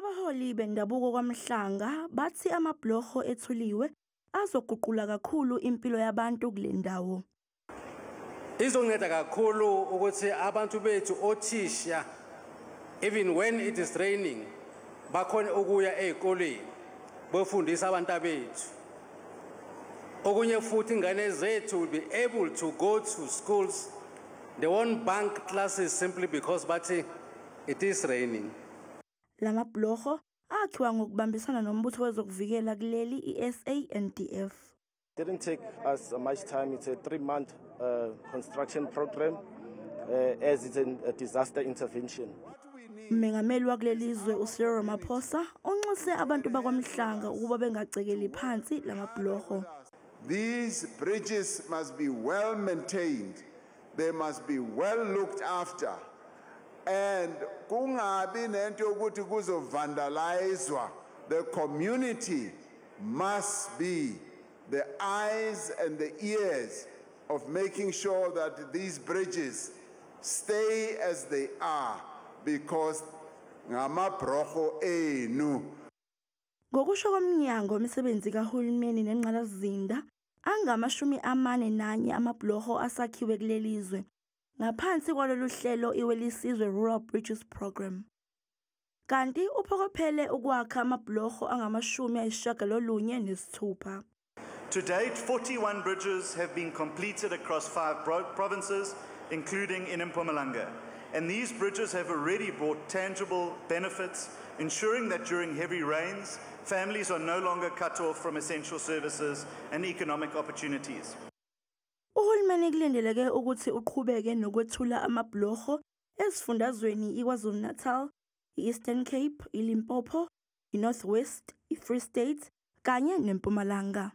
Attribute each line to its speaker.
Speaker 1: Abaholi bendabuko kwaMhlanga bathi amabhuloho ethuliwe azoguqula kakhulu impilo yabantu kule ndawo.
Speaker 2: Izonceda kakhulu ukuthi abantu bethu, othisha, even when it is raining, bakhone ukuya ey'koleni bofundisa abantu bethu. Okunye futhi, ingane zethu will be able to go to schools. They won't bunk classes simply because bathi it is raining.
Speaker 1: Lamabhuloho akhiwa ngokubambisana nombutho wezokuvikela kuleli, i-SANDF.
Speaker 3: Didn't take us much time. It's a 3-month construction program as it's a disaster intervention.
Speaker 1: Umengameli wakuleli zwe uCyril Ramaphosa unxuse abantu bakwaMhlanga ukuba bengacekeli phansi lamabhuloho.
Speaker 4: These bridges must be well maintained. They must be well looked after. And kungabi nento yokuthi kuzovandalizwa. The community must be the eyes and the ears of making sure that these bridges stay as they are, because ngamabroho enu.
Speaker 1: Ngokusho komnyango wemisebenzi kahulumeni nengqalasizinda, angama-41 amabhuloho asakhiwe kuleli zwe ngaphansi kwalolu hlelo iWelisizwe Rural Bridges Programme. Kanti uphokophele ukwakha amabhuloho angama-96.
Speaker 5: To date, 41 bridges have been completed across five provinces, including in Mpumalanga. And these bridges have already brought tangible benefits, ensuring that during heavy rains, families are no longer cut off from essential services and economic opportunities.
Speaker 1: Uhulumeni kulindeleke ukuthi uqhubeke nokwethula amabhuloho ezifundazweni iKwaZulu-Natal, i-Eastern Cape, iLimpopo, iNorth West, iFree State kanye neMpumalanga.